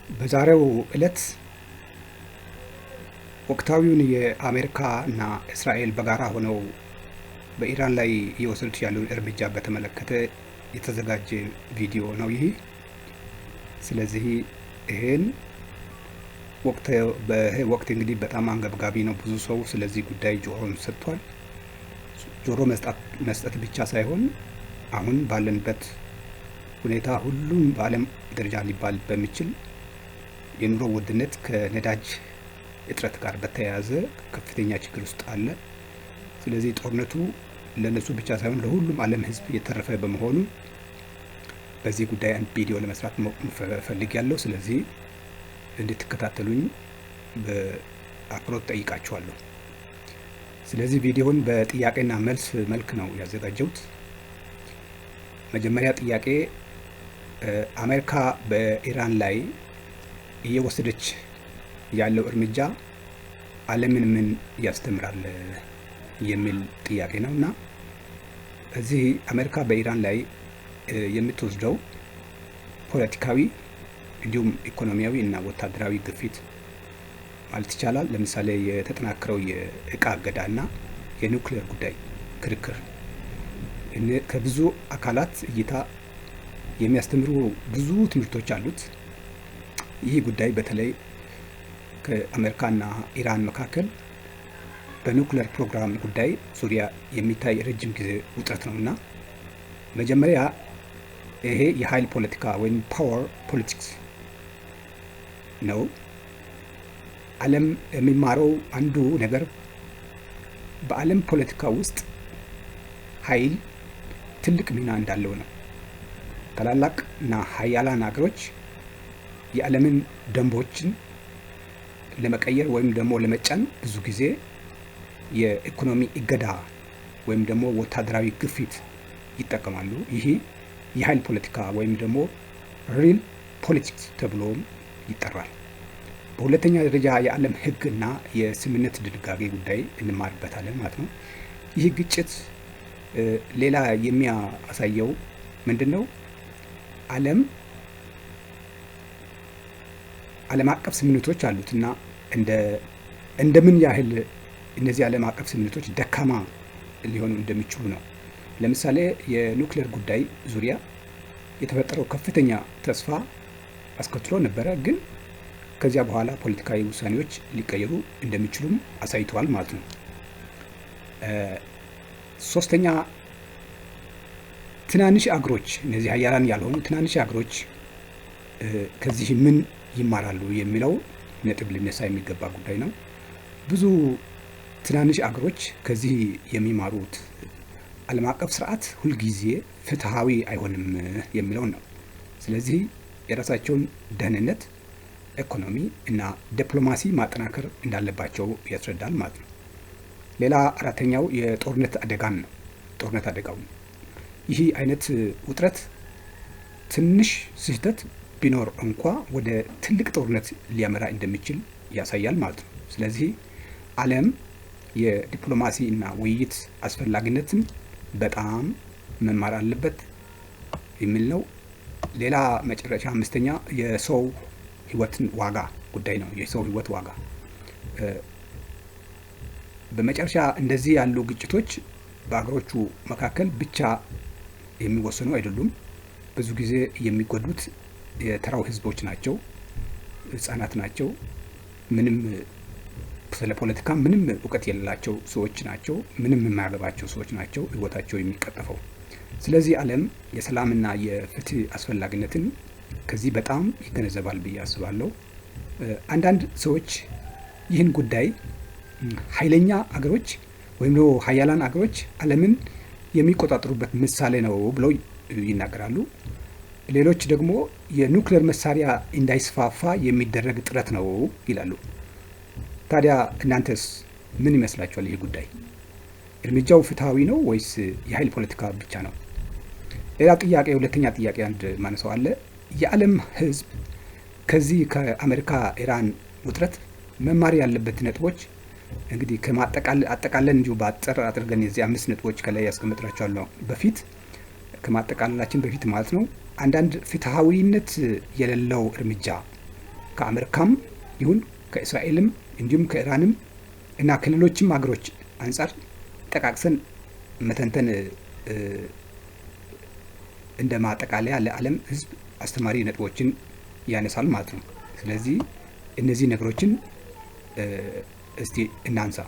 በዛሬው ዕለት ወቅታዊውን የአሜሪካ እና እስራኤል በጋራ ሆነው በኢራን ላይ እየወሰዱት ያለውን እርምጃ በተመለከተ የተዘጋጀ ቪዲዮ ነው ይህ። ስለዚህ ይሄን ወቅት በይሄ ወቅት እንግዲህ በጣም አንገብጋቢ ነው። ብዙ ሰው ስለዚህ ጉዳይ ጆሮን ሰጥቷል። ጆሮ መስጠት ብቻ ሳይሆን አሁን ባለንበት ሁኔታ ሁሉም በዓለም ደረጃ ሊባል በሚችል የኑሮ ውድነት ከነዳጅ እጥረት ጋር በተያያዘ ከፍተኛ ችግር ውስጥ አለ። ስለዚህ ጦርነቱ ለነሱ ብቻ ሳይሆን ለሁሉም ዓለም ሕዝብ የተረፈ በመሆኑ በዚህ ጉዳይ አንድ ቪዲዮ ለመስራት ፈልጌያለሁ። ስለዚህ እንድትከታተሉኝ በአክብሮት ጠይቃችኋለሁ። ስለዚህ ቪዲዮውን በጥያቄና መልስ መልክ ነው ያዘጋጀሁት። መጀመሪያ ጥያቄ፣ አሜሪካ በኢራን ላይ እየወሰደች ያለው እርምጃ ዓለምን ምን ያስተምራል የሚል ጥያቄ ነው። እና እዚህ አሜሪካ በኢራን ላይ የምትወስደው ፖለቲካዊ እንዲሁም ኢኮኖሚያዊ እና ወታደራዊ ግፊት ማለት ይቻላል። ለምሳሌ የተጠናከረው የእቃ እገዳ እና የኒውክሌር ጉዳይ ክርክር ከብዙ አካላት እይታ የሚያስተምሩ ብዙ ትምህርቶች አሉት። ይህ ጉዳይ በተለይ ከአሜሪካና ኢራን መካከል በኒውክሌር ፕሮግራም ጉዳይ ዙሪያ የሚታይ ረጅም ጊዜ ውጥረት ነው። እና መጀመሪያ ይሄ የኃይል ፖለቲካ ወይም power politics ነው። ዓለም የሚማረው አንዱ ነገር በዓለም ፖለቲካ ውስጥ ኃይል ትልቅ ሚና እንዳለው ነው። ታላላቅ እና ሀያላን ሀገሮች የዓለምን ደንቦችን ለመቀየር ወይም ደግሞ ለመጫን ብዙ ጊዜ የኢኮኖሚ እገዳ ወይም ደግሞ ወታደራዊ ግፊት ይጠቀማሉ። ይህ የኃይል ፖለቲካ ወይም ደግሞ real politics ተብሎም ይጠራል። በሁለተኛ ደረጃ የዓለም ሕግ እና የስምምነት ድንጋጌ ጉዳይ እንማርበታለን ማለት ነው። ይህ ግጭት ሌላ የሚያሳየው ምንድን ነው? ዓለም አቀፍ ስምምነቶች አሉት እና እንደምን ያህል እነዚህ ዓለም አቀፍ ስምምነቶች ደካማ ሊሆኑ እንደሚችሉ ነው። ለምሳሌ የኑክሌር ጉዳይ ዙሪያ የተፈጠረው ከፍተኛ ተስፋ አስከትሎ ነበረ፣ ግን ከዚያ በኋላ ፖለቲካዊ ውሳኔዎች ሊቀየሩ እንደሚችሉም አሳይተዋል ማለት ነው። ሶስተኛ፣ ትናንሽ አገሮች፣ እነዚህ ሀያላን ያልሆኑ ትናንሽ አገሮች ከዚህ ምን ይማራሉ የሚለው ነጥብ ሊነሳ የሚገባ ጉዳይ ነው። ብዙ ትናንሽ አገሮች ከዚህ የሚማሩት ዓለም አቀፍ ስርዓት ሁልጊዜ ፍትሐዊ አይሆንም የሚለውን ነው። ስለዚህ የራሳቸውን ደህንነት፣ ኢኮኖሚ እና ዲፕሎማሲ ማጠናከር እንዳለባቸው ያስረዳል ማለት ነው። ሌላ አራተኛው የጦርነት አደጋን ነው። ጦርነት አደጋው ነው። ይህ አይነት ውጥረት ትንሽ ስህተት ቢኖር እንኳ ወደ ትልቅ ጦርነት ሊያመራ እንደሚችል ያሳያል ማለት ነው። ስለዚህ ዓለም የዲፕሎማሲ እና ውይይት አስፈላጊነትን በጣም መማር አለበት የሚል ነው። ሌላ መጨረሻ አምስተኛ የሰው ሕይወትን ዋጋ ጉዳይ ነው። የሰው ሕይወት ዋጋ። በመጨረሻ እንደዚህ ያሉ ግጭቶች በአገሮቹ መካከል ብቻ የሚወሰኑ አይደሉም። ብዙ ጊዜ የሚጎዱት የተራው ሕዝቦች ናቸው፣ ሕጻናት ናቸው፣ ምንም ስለ ፖለቲካ ምንም እውቀት የሌላቸው ሰዎች ናቸው፣ ምንም የማያገባቸው ሰዎች ናቸው ሕይወታቸው የሚቀጠፈው። ስለዚህ ዓለም የሰላምና የፍትህ አስፈላጊነትን ከዚህ በጣም ይገነዘባል ብዬ አስባለሁ። አንዳንድ ሰዎች ይህን ጉዳይ ኃይለኛ አገሮች ወይም ደግሞ ሀያላን አገሮች ዓለምን የሚቆጣጠሩበት ምሳሌ ነው ብለው ይናገራሉ። ሌሎች ደግሞ የኑክሌር መሳሪያ እንዳይስፋፋ የሚደረግ ጥረት ነው ይላሉ። ታዲያ እናንተስ ምን ይመስላችኋል? ይህ ጉዳይ እርምጃው ፍትሐዊ ነው ወይስ የኃይል ፖለቲካ ብቻ ነው? ሌላ ጥያቄ፣ ሁለተኛ ጥያቄ አንድ ማነሳው አለ። የዓለም ሕዝብ ከዚህ ከአሜሪካ ኢራን ውጥረት መማር ያለበት ነጥቦች እንግዲህ ከማጠቃለል አጠቃለን እንዲሁ በአጠር አድርገን የዚህ አምስት ነጥቦች ከላይ ያስቀምጥራቸዋለሁ በፊት ከማጠቃለላችን በፊት ማለት ነው። አንዳንድ ፍትሐዊነት የሌለው እርምጃ ከአሜሪካም ይሁን ከእስራኤልም እንዲሁም ከኢራንም እና ከሌሎችም ሀገሮች አንጻር ጠቃቅሰን መተንተን እንደ ማጠቃለያ ለዓለም ሕዝብ አስተማሪ ነጥቦችን ያነሳል ማለት ነው። ስለዚህ እነዚህ ነገሮችን እስቲ እናንሳ።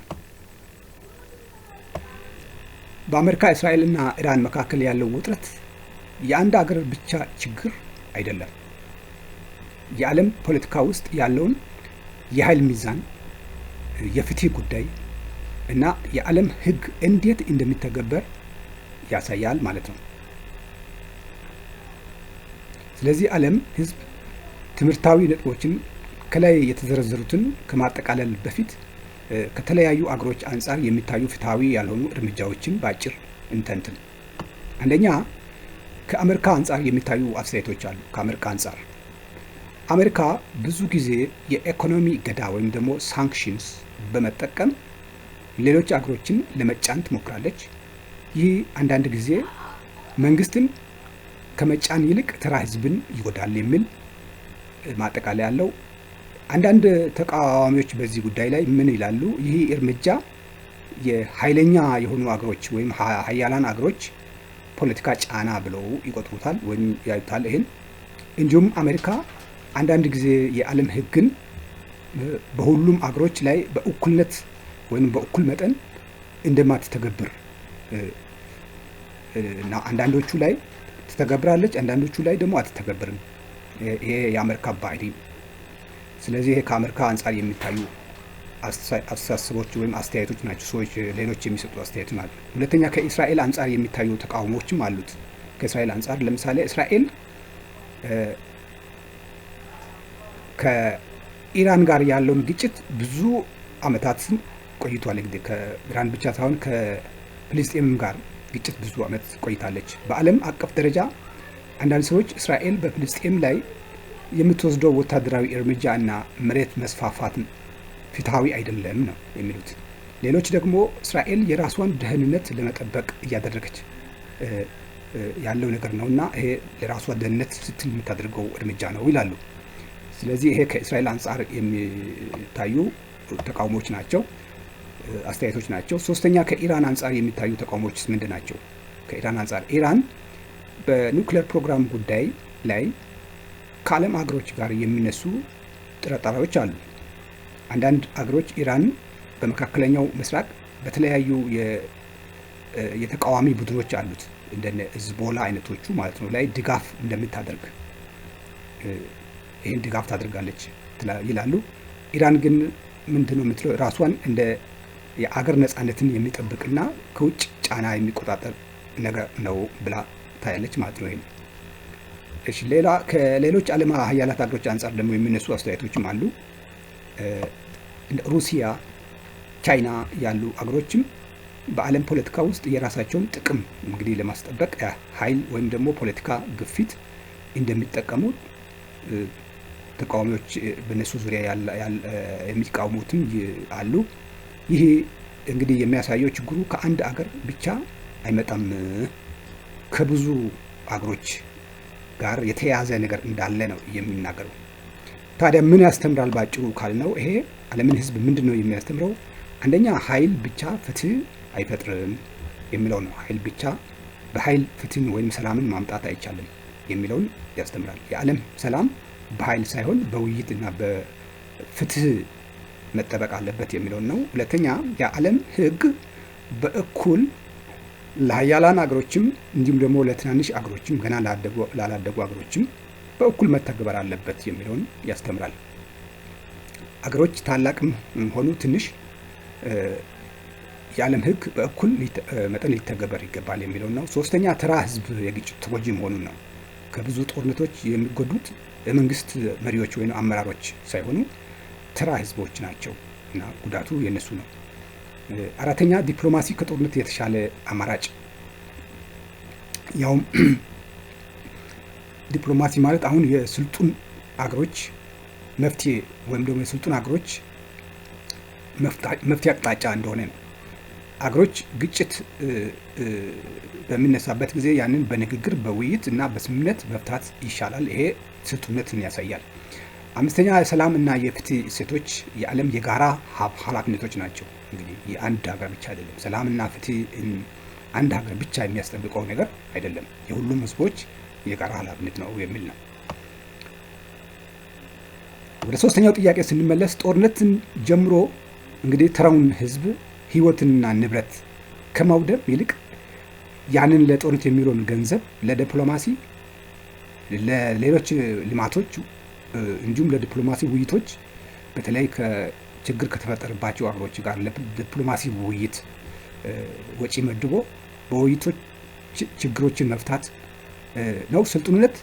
በአሜሪካ፣ እስራኤል እና ኢራን መካከል ያለው ውጥረት የአንድ አገር ብቻ ችግር አይደለም። የዓለም ፖለቲካ ውስጥ ያለውን የኃይል ሚዛን፣ የፍትህ ጉዳይ እና የዓለም ሕግ እንዴት እንደሚተገበር ያሳያል ማለት ነው። ስለዚህ ዓለም ሕዝብ ትምህርታዊ ነጥቦችን ከላይ የተዘረዘሩትን ከማጠቃለል በፊት ከተለያዩ አገሮች አንጻር የሚታዩ ፍትሐዊ ያልሆኑ እርምጃዎችን በአጭር እንተንትን። አንደኛ፣ ከአሜሪካ አንጻር የሚታዩ አስተያየቶች አሉ። ከአሜሪካ አንጻር አሜሪካ ብዙ ጊዜ የኢኮኖሚ እገዳ ወይም ደግሞ sanctions በመጠቀም ሌሎች አገሮችን ለመጫን ትሞክራለች። ይህ አንዳንድ ጊዜ መንግስትን ከመጫን ይልቅ ተራ ህዝብን ይጎዳል የሚል ማጠቃለያ ያለው። አንዳንድ ተቃዋሚዎች በዚህ ጉዳይ ላይ ምን ይላሉ? ይህ እርምጃ የኃይለኛ የሆኑ አገሮች ወይም ሀያላን አገሮች ፖለቲካ ጫና ብለው ይቆጥሩታል ወይም ያዩታል ይህን። እንዲሁም አሜሪካ አንዳንድ ጊዜ የዓለም ህግን በሁሉም አገሮች ላይ በእኩልነት ወይም በእኩል መጠን እንደማትተገብር እና አንዳንዶቹ ላይ ትተገብራለች፣ አንዳንዶቹ ላይ ደግሞ አትተገብርም። ይሄ የአሜሪካ ባህሪ። ስለዚህ ይሄ ከአሜሪካ አንጻር የሚታዩ አስተሳሰቦች ወይም አስተያየቶች ናቸው። ሰዎች ሌሎች የሚሰጡ አስተያየቶች ናቸው። ሁለተኛ፣ ከእስራኤል አንጻር የሚታዩ ተቃውሞዎችም አሉት። ከእስራኤል አንጻር ለምሳሌ እስራኤል ከኢራን ጋር ያለውን ግጭት ብዙ አመታትን ቆይቷል። እንግዲህ ከኢራን ብቻ ሳይሆን ከፍልስጤምም ጋር ግጭት ብዙ አመት ቆይታለች። በዓለም አቀፍ ደረጃ አንዳንድ ሰዎች እስራኤል በፍልስጤም ላይ የምትወስደው ወታደራዊ እርምጃ እና መሬት መስፋፋትን ፍትሐዊ አይደለም ነው የሚሉት። ሌሎች ደግሞ እስራኤል የራሷን ደህንነት ለመጠበቅ እያደረገች ያለው ነገር ነው እና ይሄ ለራሷ ደህንነት ስትል የምታደርገው እርምጃ ነው ይላሉ። ስለዚህ ይሄ ከእስራኤል አንጻር የሚታዩ ተቃውሞዎች ናቸው፣ አስተያየቶች ናቸው። ሶስተኛ፣ ከኢራን አንጻር የሚታዩ ተቃውሞዎችስ ምንድን ናቸው? ከኢራን አንጻር ኢራን በኒውክሌር ፕሮግራም ጉዳይ ላይ ከዓለም አገሮች ጋር የሚነሱ ጥርጣሬዎች አሉ። አንዳንድ አገሮች ኢራን በመካከለኛው ምስራቅ በተለያዩ የተቃዋሚ ቡድኖች አሉት፣ እንደነ ሂዝቦላ አይነቶቹ ማለት ነው፣ ላይ ድጋፍ እንደምታደርግ፣ ይህን ድጋፍ ታደርጋለች ይላሉ። ኢራን ግን ምንድን ነው የምትለው? ራሷን እንደ የአገር ነጻነትን የሚጠብቅና ከውጭ ጫና የሚቆጣጠር ነገር ነው ብላ ታያለች ማለት ነው። ይሄን እሺ፣ ሌላ ከሌሎች ዓለም ሀያላት ሀገሮች አንጻር ደግሞ የሚነሱ አስተያየቶችም አሉ። እንደ ሩሲያ፣ ቻይና ያሉ አገሮችም በዓለም ፖለቲካ ውስጥ የራሳቸውን ጥቅም እንግዲህ ለማስጠበቅ ኃይል ወይም ደግሞ ፖለቲካ ግፊት እንደሚጠቀሙ ተቃዋሚዎች በእነሱ ዙሪያ የሚቃወሙትም አሉ። ይህ እንግዲህ የሚያሳየው ችግሩ ከአንድ አገር ብቻ አይመጣም፣ ከብዙ አገሮች ጋር የተያያዘ ነገር እንዳለ ነው የሚናገረው። ታዲያ ምን ያስተምራል ባጭሩ ካልነው ይሄ ዓለምን ሕዝብ ምንድን ነው የሚያስተምረው? አንደኛ፣ ኃይል ብቻ ፍትህ አይፈጥርም የሚለው ነው። ኃይል ብቻ በኃይል ፍትህን ወይም ሰላምን ማምጣት አይቻልም የሚለውን ያስተምራል። የዓለም ሰላም በኃይል ሳይሆን በውይይት እና በፍትህ መጠበቅ አለበት የሚለውን ነው። ሁለተኛ፣ የዓለም ሕግ በእኩል ለሀያላን አገሮችም እንዲሁም ደግሞ ለትናንሽ አገሮችም ገና ላላደጉ አገሮችም በእኩል መተግበር አለበት የሚለውን ያስተምራል። አገሮች ታላቅም ሆኑ ትንሽ የዓለም ሕግ በእኩል መጠን ሊተገበር ይገባል የሚለውን ነው። ሶስተኛ፣ ተራ ሕዝብ የግጭት ተጎጂ መሆኑን ነው። ከብዙ ጦርነቶች የሚጎዱት የመንግስት መሪዎች ወይም አመራሮች ሳይሆኑ ተራ ሕዝቦች ናቸው እና ጉዳቱ የነሱ ነው። አራተኛ፣ ዲፕሎማሲ ከጦርነት የተሻለ አማራጭ፣ ያውም ዲፕሎማሲ ማለት አሁን የስልጡን አገሮች መፍትሄ ወይም ደግሞ የስልጡን አገሮች መፍትሄ አቅጣጫ እንደሆነ ነው። አገሮች ግጭት በሚነሳበት ጊዜ ያንን በንግግር፣ በውይይት እና በስምምነት መፍታት ይሻላል። ይሄ ስልጡነትን ያሳያል። አምስተኛ፣ የሰላም እና የፍትህ እሴቶች የዓለም የጋራ ኃላፊነቶች ናቸው። እንግዲህ የአንድ ሀገር ብቻ አይደለም። ሰላምና ፍትህ አንድ ሀገር ብቻ የሚያስጠብቀው ነገር አይደለም። የሁሉም ህዝቦች የጋራ ኃላፊነት ነው የሚል ነው። ወደ ሶስተኛው ጥያቄ ስንመለስ ጦርነትን ጀምሮ እንግዲህ ተራውን ህዝብ ህይወትንና ንብረት ከማውደም ይልቅ ያንን ለጦርነት የሚውለውን ገንዘብ ለዲፕሎማሲ፣ ለሌሎች ልማቶች እንዲሁም ለዲፕሎማሲ ውይይቶች፣ በተለይ ከችግር ከተፈጠረባቸው አገሮች ጋር ለዲፕሎማሲ ውይይት ወጪ መድቦ በውይይቶች ችግሮችን መፍታት ነው ስልጡንነት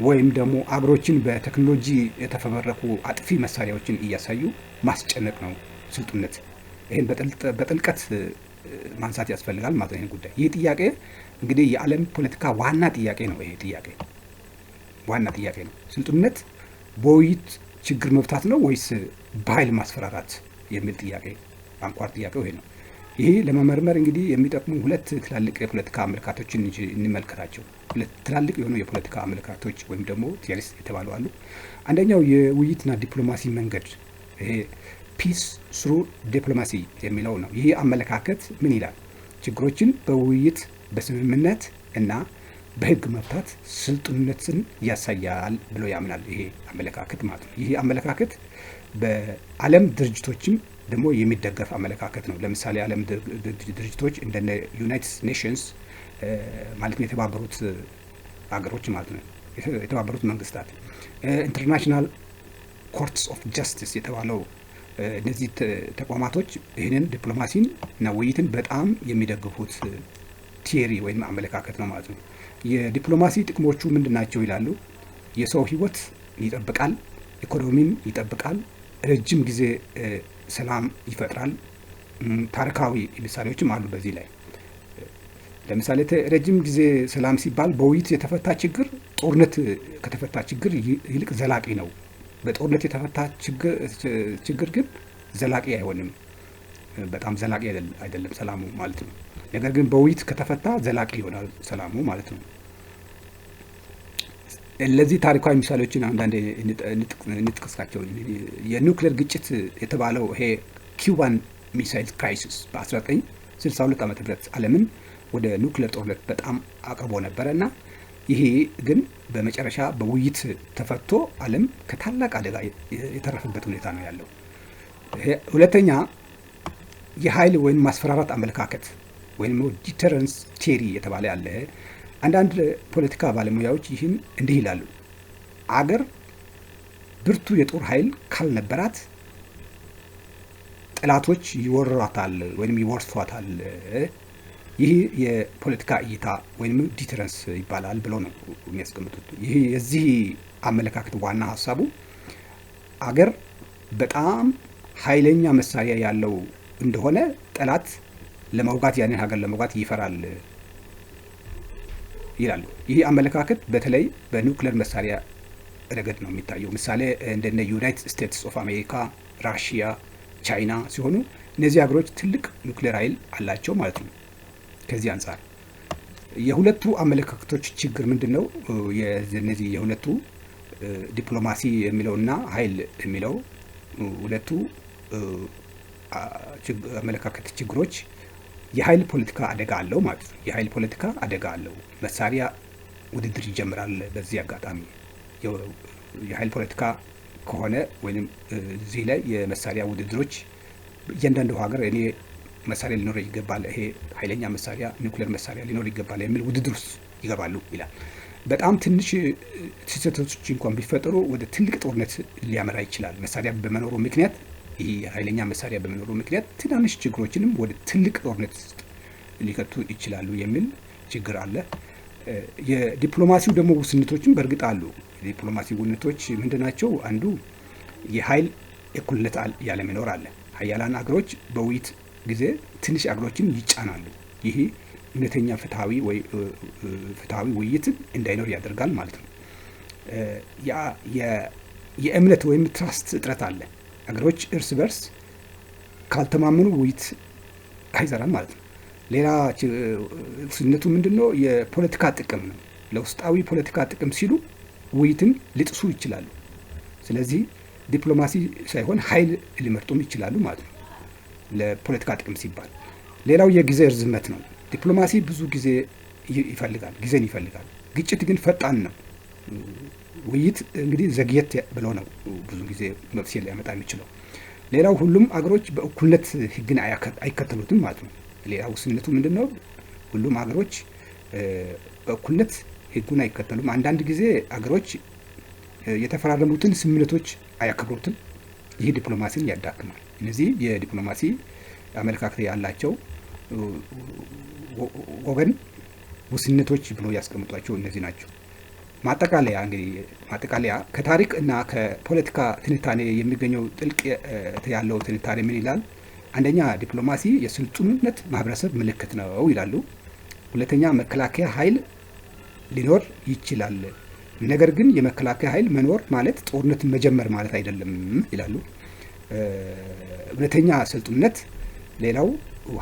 ወይም ደግሞ አገሮችን በቴክኖሎጂ የተፈበረኩ አጥፊ መሳሪያዎችን እያሳዩ ማስጨነቅ ነው ስልጡንነት? ይህን በጥልቀት ማንሳት ያስፈልጋል ማለት ነው። ይህን ጉዳይ፣ ይህ ጥያቄ እንግዲህ የዓለም ፖለቲካ ዋና ጥያቄ ነው። ይሄ ጥያቄ ዋና ጥያቄ ነው። ስልጡንነት በውይይት ችግር መፍታት ነው ወይስ በኃይል ማስፈራራት የሚል ጥያቄ፣ አንኳር ጥያቄው ይሄ ነው። ይህ ለመመርመር እንግዲህ የሚጠቅሙ ሁለት ትላልቅ የፖለቲካ አመለካከቶችን እንመልከታቸው። ሁለት ትላልቅ የሆኑ የፖለቲካ አመለካከቶች ወይም ደግሞ theories የተባሉ አሉ። አንደኛው የውይይትና ዲፕሎማሲ መንገድ፣ ይሄ peace through diplomacy የሚለው ነው። ይህ አመለካከት ምን ይላል? ችግሮችን በውይይት፣ በስምምነት እና በሕግ መፍታት ስልጡንነትን ያሳያል ብሎ ያምናል። ይሄ አመለካከት ማለት ነው። ይህ አመለካከት በዓለም ድርጅቶችም ደግሞ የሚደገፍ አመለካከት ነው። ለምሳሌ ዓለም ድርጅቶች እንደነ United Nations ማለት ነው፣ የተባበሩት ሀገሮች ማለት ነው፣ የተባበሩት መንግስታት፣ International Courts of Justice የተባለው፣ እነዚህ ተቋማቶች ይህንን ዲፕሎማሲን እና ውይይትን በጣም የሚደግፉት theory ወይም አመለካከት ነው ማለት ነው። የዲፕሎማሲ ጥቅሞቹ ምንድን ናቸው ይላሉ። የሰው ህይወት ይጠብቃል፣ ኢኮኖሚን ይጠብቃል፣ ረጅም ጊዜ ሰላም ይፈጥራል። ታሪካዊ ምሳሌዎችም አሉ በዚህ ላይ። ለምሳሌ ረጅም ጊዜ ሰላም ሲባል በውይይት የተፈታ ችግር ጦርነት ከተፈታ ችግር ይልቅ ዘላቂ ነው። በጦርነት የተፈታ ችግር ግን ዘላቂ አይሆንም። በጣም ዘላቂ አይደለም ሰላሙ ማለት ነው። ነገር ግን በውይይት ከተፈታ ዘላቂ ይሆናል ሰላሙ ማለት ነው። ለዚህ ታሪካዊ ምሳሌዎችን አንዳንዴ እንጥቀሳቸው። የኒውክሌር ግጭት የተባለው ይሄ Cuban Missile Crisis በ1962 ዓ.ም. ዓለምን ወደ ኒውክሌር ጦርነት በጣም አቅርቦ ነበረ እና ይሄ ግን በመጨረሻ በውይይት ተፈቶ ዓለም ከታላቅ አደጋ የተረፈበት ሁኔታ ነው ያለው። ሁለተኛ፣ የኃይል ወይም ማስፈራራት አመለካከት ወይም deterrence theory የተባለ ያለ፣ አንዳንድ ፖለቲካ ባለሙያዎች ይህን እንዲህ ይላሉ። አገር ብርቱ የጦር ኃይል ካልነበራት ጠላቶች ይወሯታል ወይም ይወርሷታል። ይህ የፖለቲካ እይታ ወይም deterrence ይባላል ብለው ነው የሚያስቀምጡት። ይህ የዚህ አመለካከት ዋና ሀሳቡ አገር በጣም ኃይለኛ መሳሪያ ያለው እንደሆነ ጠላት ለመውጋት፣ ያንን ሀገር ለመውጋት ይፈራል ይላሉ። ይህ አመለካከት በተለይ በኒውክሌር መሳሪያ ረገድ ነው የሚታየው። ምሳሌ እንደነ United States of America፣ ራሽያ፣ ቻይና ሲሆኑ እነዚህ ሀገሮች ትልቅ ኒውክሌር ኃይል አላቸው ማለት ነው። ከዚህ አንጻር የሁለቱ አመለካከቶች ችግር ምንድን ነው? እነዚህ የሁለቱ ዲፕሎማሲ የሚለውና ኃይል የሚለው ሁለቱ አመለካከት ችግሮች የኃይል ፖለቲካ አደጋ አለው ማለት ነው። የኃይል ፖለቲካ አደጋ አለው። መሳሪያ ውድድር ይጀምራል። በዚህ አጋጣሚ የኃይል ፖለቲካ ከሆነ ወይም እዚህ ላይ የመሳሪያ ውድድሮች፣ እያንዳንዱ ሀገር እኔ መሳሪያ ሊኖር ይገባል፣ ይሄ ኃይለኛ መሳሪያ፣ ኒውክሌር መሳሪያ ሊኖር ይገባል የሚል ውድድር ውስጥ ይገባሉ ይላል። በጣም ትንሽ ስህተቶች እንኳን ቢፈጠሩ ወደ ትልቅ ጦርነት ሊያመራ ይችላል። መሳሪያ በመኖሩ ምክንያት፣ ይህ ኃይለኛ መሳሪያ በመኖሩ ምክንያት ትናንሽ ችግሮችንም ወደ ትልቅ ጦርነት ውስጥ ሊከቱ ይችላሉ የሚል ችግር አለ። የዲፕሎማሲው ደግሞ ውስንነቶችም በእርግጥ አሉ። የዲፕሎማሲ ውስንነቶች ምንድን ናቸው? አንዱ የኃይል እኩልነት ያለመኖር አለ። ሀያላን አገሮች በውይይት ጊዜ ትንሽ አገሮችን ይጫናሉ። ይህ እውነተኛ ፍትሐዊ ወይ ፍትሐዊ ውይይትን እንዳይኖር ያደርጋል ማለት ነው። የእምነት ወይም trust እጥረት አለ። አገሮች እርስ በርስ ካልተማመኑ ውይይት አይሰራም ማለት ነው። ሌላ ውስንነቱ ምንድን ነው? የፖለቲካ ጥቅም ነው። ለውስጣዊ ፖለቲካ ጥቅም ሲሉ ውይይትን ሊጥሱ ይችላሉ። ስለዚህ ዲፕሎማሲ ሳይሆን ኃይል ሊመርጡም ይችላሉ ማለት ነው ለፖለቲካ ጥቅም ሲባል። ሌላው የጊዜ ርዝመት ነው። ዲፕሎማሲ ብዙ ጊዜ ይፈልጋል፣ ጊዜን ይፈልጋል። ግጭት ግን ፈጣን ነው። ውይይት እንግዲህ ዘግየት ብሎ ነው ብዙ ጊዜ መፍትሄ ሊያመጣ የሚችለው። ሌላው ሁሉም አገሮች በእኩልነት ሕግን አይከተሉትም ማለት ነው። ሌላው ውስንነቱ ምንድን ነው? ሁሉም አገሮች በእኩልነት ሕጉን አይከተሉም። አንዳንድ ጊዜ አገሮች የተፈራረሙትን ስምምነቶች አያከብሩትም። ይህ ዲፕሎማሲን ያዳክማል። እነዚህ የዲፕሎማሲ አመለካከት ያላቸው ወገን ውስንነቶች ብሎ ያስቀምጧቸው እነዚህ ናቸው። ማጠቃለያ፣ እንግዲህ ማጠቃለያ፣ ከታሪክ እና ከፖለቲካ ትንታኔ የሚገኘው ጥልቅ ያለው ትንታኔ ምን ይላል? አንደኛ፣ ዲፕሎማሲ የስልጡንነት ማህበረሰብ ምልክት ነው ይላሉ። ሁለተኛ፣ መከላከያ ኃይል ሊኖር ይችላል፣ ነገር ግን የመከላከያ ኃይል መኖር ማለት ጦርነትን መጀመር ማለት አይደለም ይላሉ። እውነተኛ ስልጡንነት ሌላው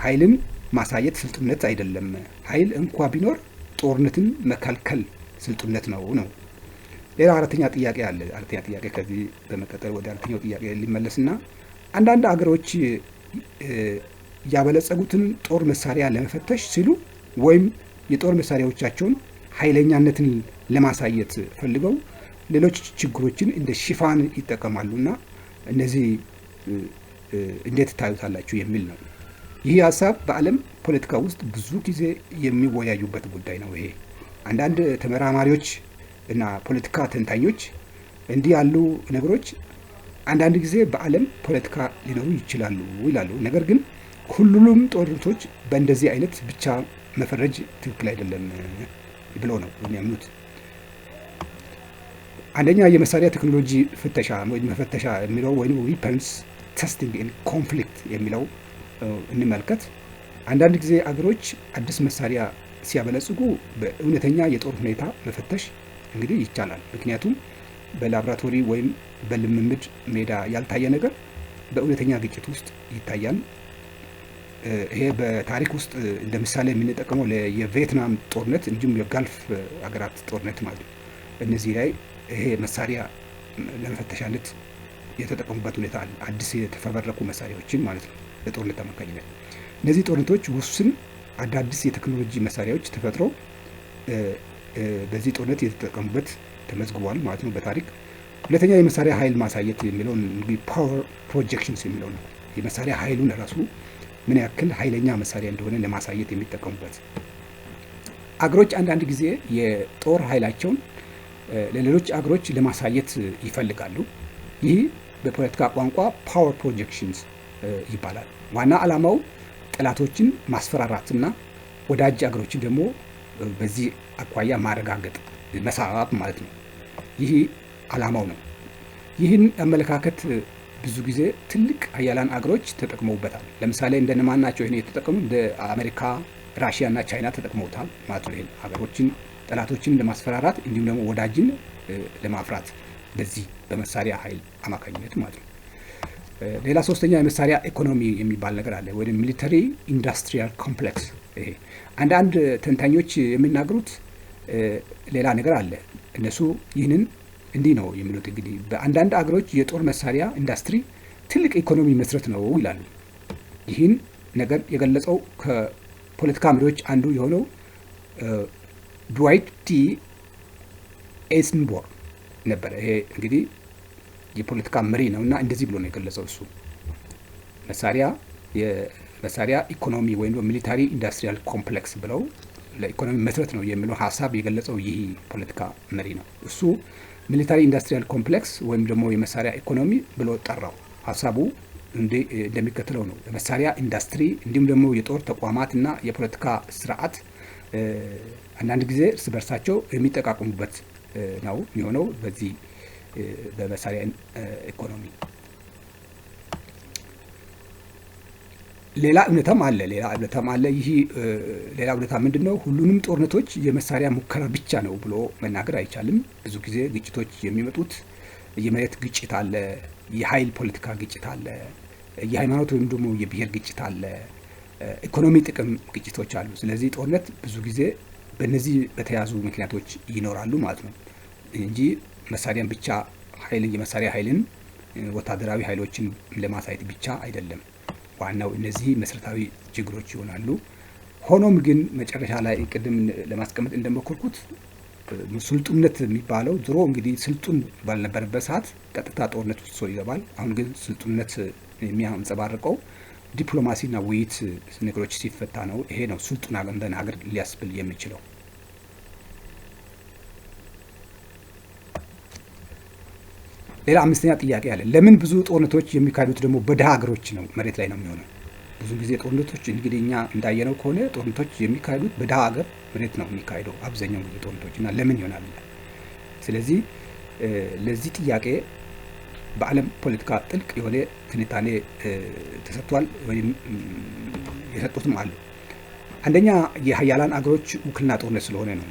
ኃይልን ማሳየት ስልጡንነት አይደለም። ኃይል እንኳ ቢኖር ጦርነትን መከልከል ስልጡንነት ነው ነው። ሌላው አራተኛ ጥያቄ አለ። አራተኛ ጥያቄ፣ ከዚህ በመቀጠል ወደ አራተኛው ጥያቄ ሊመለስና አንዳንድ አገሮች ያበለጸጉትን ጦር መሳሪያ ለመፈተሽ ሲሉ ወይም የጦር መሳሪያዎቻቸውን ኃይለኛነትን ለማሳየት ፈልገው ሌሎች ችግሮችን እንደ ሽፋን ይጠቀማሉ እና እነዚህ እንዴት ታዩታላችሁ የሚል ነው። ይህ ሀሳብ በዓለም ፖለቲካ ውስጥ ብዙ ጊዜ የሚወያዩበት ጉዳይ ነው። ይሄ አንዳንድ ተመራማሪዎች እና ፖለቲካ ተንታኞች እንዲህ ያሉ ነገሮች አንዳንድ ጊዜ በዓለም ፖለቲካ ሊኖሩ ይችላሉ ይላሉ። ነገር ግን ሁሉንም ጦርነቶች በእንደዚህ አይነት ብቻ መፈረጅ ትክክል አይደለም ብለው ነው የሚያምኑት። አንደኛ፣ የመሳሪያ ቴክኖሎጂ ፍተሻ ወይም መፈተሻ የሚለው ወይም weapons testing in conflict የሚለው እንመልከት። አንዳንድ ጊዜ አገሮች አዲስ መሳሪያ ሲያበለጽጉ በእውነተኛ የጦር ሁኔታ መፈተሽ እንግዲህ ይቻላል። ምክንያቱም በላብራቶሪ ወይም በልምምድ ሜዳ ያልታየ ነገር በእውነተኛ ግጭት ውስጥ ይታያል። ይሄ በታሪክ ውስጥ እንደ ምሳሌ የምንጠቀመው የቪየትናም ጦርነት እንዲሁም የ Gulf ሀገራት ጦርነት ማለት ነው። እነዚህ ላይ ይሄ መሳሪያ ለመፈተሻነት የተጠቀሙበት ሁኔታ አለ። አዲስ የተፈበረኩ መሳሪያዎችን ማለት ነው ለጦርነት አማካኝነት። እነዚህ ጦርነቶች ውስን አዳዲስ የቴክኖሎጂ መሳሪያዎች ተፈጥሮ በዚህ ጦርነት የተጠቀሙበት ተመዝግቧል ማለት ነው በታሪክ። ሁለተኛ፣ የመሳሪያ ኃይል ማሳየት የሚለውን እንግዲህ power projections የሚለው ነው። የመሳሪያ ኃይሉን ራሱ ምን ያክል ኃይለኛ መሳሪያ እንደሆነ ለማሳየት የሚጠቀሙበት። አገሮች አንዳንድ ጊዜ የጦር ኃይላቸውን ለሌሎች አገሮች ለማሳየት ይፈልጋሉ። ይህ በፖለቲካ ቋንቋ power projections ይባላል። ዋና ዓላማው ጠላቶችን ማስፈራራትና ወዳጅ አገሮችን ደግሞ በዚህ አኳያ ማረጋገጥ፣ መሳብ ማለት ነው። ይህ ዓላማው ነው። ይህን አመለካከት ብዙ ጊዜ ትልቅ ሀያላን አገሮች ተጠቅመውበታል። ለምሳሌ እንደነማን ናቸው ይህን የተጠቀሙ? እንደ አሜሪካ፣ ራሽያ እና ቻይና ተጠቅመውታል ማለት ነው። ይህን ሀገሮችን ጠላቶችን ለማስፈራራት እንዲሁም ደግሞ ወዳጅን ለማፍራት በዚህ በመሳሪያ ኃይል አማካኝነት ማለት ነው። ሌላ ሶስተኛ፣ የመሳሪያ ኢኮኖሚ የሚባል ነገር አለ፣ ወይም military industrial complex። ይሄ አንዳንድ ተንታኞች የሚናገሩት ሌላ ነገር አለ። እነሱ ይህንን እንዲህ ነው የሚሉት፣ እንግዲህ በአንዳንድ አገሮች የጦር መሳሪያ ኢንዱስትሪ ትልቅ ኢኮኖሚ መሰረት ነው ይላሉ። ይህን ነገር የገለጸው ከፖለቲካ መሪዎች አንዱ የሆነው ድዋይት ዲ ኤይዘንሆወር ነበረ። ይሄ እንግዲህ የፖለቲካ መሪ ነው እና እንደዚህ ብሎ ነው የገለጸው። እሱ የመሳሪያ ኢኮኖሚ ወይም military industrial complex ብለው ለኢኮኖሚ መሰረት ነው የሚለው ሀሳብ የገለጸው ይህ ፖለቲካ መሪ ነው። እሱ military industrial complex ወይም ደግሞ የመሳሪያ ኢኮኖሚ ብሎ ጠራው። ሀሳቡ እንደሚከተለው ነው። የመሳሪያ ኢንዱስትሪ እንዲሁም ደግሞ የጦር ተቋማት እና የፖለቲካ ስርዓት አንዳንድ ጊዜ እርስ በርሳቸው የሚጠቃቀሙበት ነው የሚሆነው በዚህ በመሳሪያ ኢኮኖሚ። ሌላ እውነታም አለ። ሌላ እውነታም አለ። ይህ ሌላ እውነታ ምንድን ነው? ሁሉንም ጦርነቶች የመሳሪያ ሙከራ ብቻ ነው ብሎ መናገር አይቻልም። ብዙ ጊዜ ግጭቶች የሚመጡት የመሬት ግጭት አለ፣ የኃይል ፖለቲካ ግጭት አለ፣ የሃይማኖት ወይም ደግሞ የብሔር ግጭት አለ፣ ኢኮኖሚ ጥቅም ግጭቶች አሉ። ስለዚህ ጦርነት ብዙ ጊዜ በእነዚህ በተያዙ ምክንያቶች ይኖራሉ ማለት ነው እንጂ መሳሪያን ብቻ ኃይልን የመሳሪያ ኃይልን ወታደራዊ ኃይሎችን ለማሳየት ብቻ አይደለም። ዋናው እነዚህ መሰረታዊ ችግሮች ይሆናሉ። ሆኖም ግን መጨረሻ ላይ ቅድም ለማስቀመጥ እንደሞከርኩት ስልጡነት የሚባለው ድሮ እንግዲህ ስልጡን ባልነበረበት ሰዓት ቀጥታ ጦርነት ውስጥ ሰው ይገባል። አሁን ግን ስልጡነት የሚያንጸባርቀው ዲፕሎማሲና ውይይት ነገሮች ሲፈታ ነው። ይሄ ነው ስልጡን ሀገር ሊያስብል የሚችለው። ሌላ አምስተኛ ጥያቄ አለ። ለምን ብዙ ጦርነቶች የሚካሄዱት ደግሞ በድሀ ሀገሮች ነው መሬት ላይ ነው የሚሆነው? ብዙ ጊዜ ጦርነቶች እንግዲህ እኛ እንዳየነው ከሆነ ጦርነቶች የሚካሄዱት በድሀ ሀገር መሬት ነው የሚካሄደው አብዛኛው ጊዜ ጦርነቶች እና ለምን ይሆናል? ስለዚህ ለዚህ ጥያቄ በዓለም ፖለቲካ ጥልቅ የሆነ ትንታኔ ተሰጥቷል ወይም የሰጡትም አሉ። አንደኛ የሀያላን አገሮች ውክልና ጦርነት ስለሆነ ነው።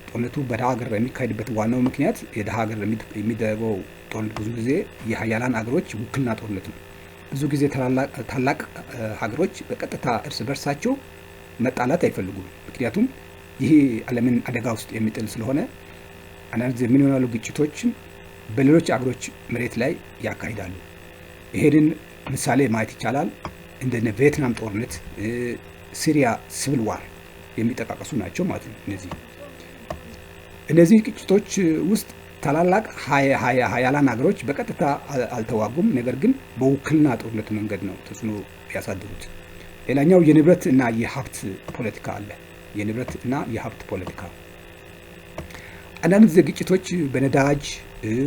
ጦርነቱ በድሀ ሀገር የሚካሄድበት ዋናው ምክንያት የድሀ ሀገር የሚደረገው ጦርነት ብዙ ጊዜ የሀያላን አገሮች ውክልና ጦርነት ነው። ብዙ ጊዜ ታላቅ ሀገሮች በቀጥታ እርስ በርሳቸው መጣላት አይፈልጉም። ምክንያቱም ይህ ዓለምን አደጋ ውስጥ የሚጥል ስለሆነ አንዳንድ ጊዜ ምን ይሆናሉ? ግጭቶችን በሌሎች አገሮች መሬት ላይ ያካሂዳሉ። ይሄንን ምሳሌ ማየት ይቻላል። እንደነ ቪየትናም ጦርነት፣ ሲሪያ civil war የሚጠቃቀሱ ናቸው ማለት ነው። እነዚህ ግጭቶች ውስጥ ታላላቅ ሀያላን ሀገሮች በቀጥታ አልተዋጉም። ነገር ግን በውክልና ጦርነት መንገድ ነው ተጽዕኖ ያሳደሩት። ሌላኛው የንብረት እና የሀብት ፖለቲካ አለ። የንብረት እና የሀብት ፖለቲካ አንዳንድ ጊዜ ግጭቶች በነዳጅ፣